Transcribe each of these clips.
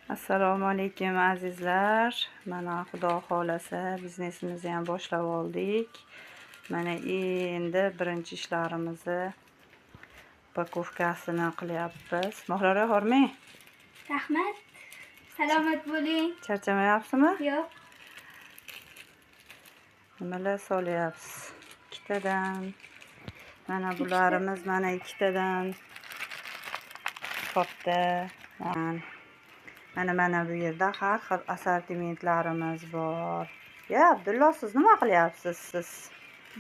Assalomu alaykum, azizlar. Mana, Xudo xohlasa, biznesimizni ham boshlab oldik. Mana endi birinchi ishlarimizni упаковка sini qilyapmiz. Mohlara, hormang. Rahmat. Salomat bo'ling. Charchamayapsizmi? Yo'q. Nimalar solyapsiz? Ikkitadan. Mana bularimiz, mana ikkitadan. Katta. Mana bu yerda har xil assortimentlarimiz bor. Ya, Abdulloh, siz nima qilyapsiz siz?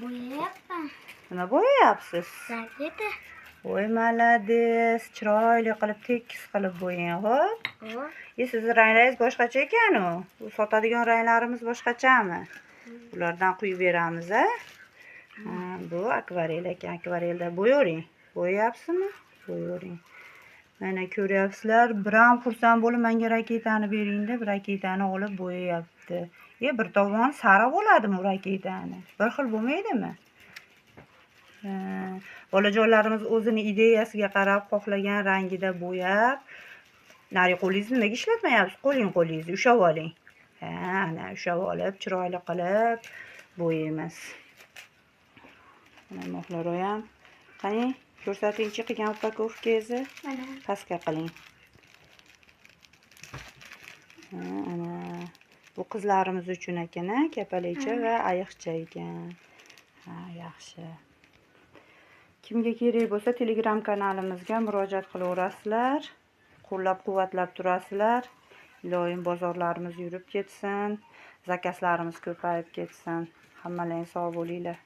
Bo'yayapman. Nima bo'yayapsiz? Raketa. Voy, молодец. Chiroyli qilib, tekis qilib bo'yang, xo'p? Xo'p. E, sizni ranglaringiz boshqacha ekan-u. U sotadigan ranglarimiz boshqachami? Ulardan quyib beramiz, a? Ha, bu akvarel ekan. Akvarelda bo'yavering. Bo'yayapsizmi? Bo'yavering. Mana ko'ryapsizlar, biram xursand bo'lib, menga raketani bering deb raketani olib bo'yayapti. E, bir tomoni sariq bo'ladimi u raketani? Bir xil bo'lmaydimi? Ha, bolajonlarimiz o'zini ideyasiga qarab xohlagan rangida bo'yab, nari qo'lingizni nimaga ishlatmayapsiz? Qo'ling, qo'lingizni ushlab oling. Ha, ana ushlab olib, chiroyli qilib bo'yaymiz. Mana Mohlar ham. Qani, ko'rsatingchi qilgan упаковка ngizni. Mana. Pastga qiling. Ha, ana bu qizlarimiz uchun ekan, a, kapalakcha va ayiqcha ekan. Ha, yaxshi. Kimga kerak bo'lsa, Telegram kanalimizga murojaat qilaverasizlar. Qo'llab-quvvatlab turasizlar. Iloyim bozorlarimiz yurib ketsin, заказ larimiz ko'payib ketsin. Hammalaring sog' bo'linglar.